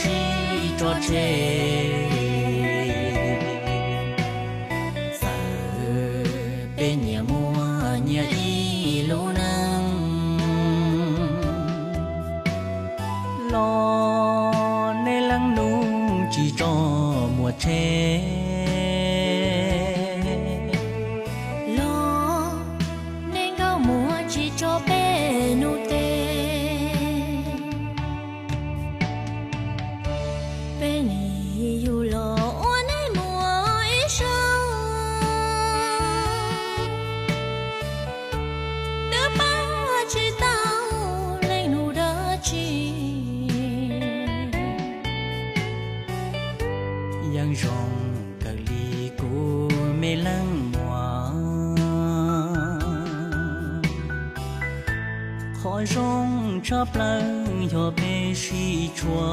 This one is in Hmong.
sib tso tseg. Txawm peb nyias muaj nyias ib lub neej, los nej leej nus tsis tso muag tseg. Los nej nkauj muag tsis tso peb nus tes. Peb nim yug los ua nej muag ib zaug, twb pab tsis tau leej nus dab tsi. Yeej zoo kawg li kuv me leej muam, qhov zoo tshaj plaws yog peb sib tshua.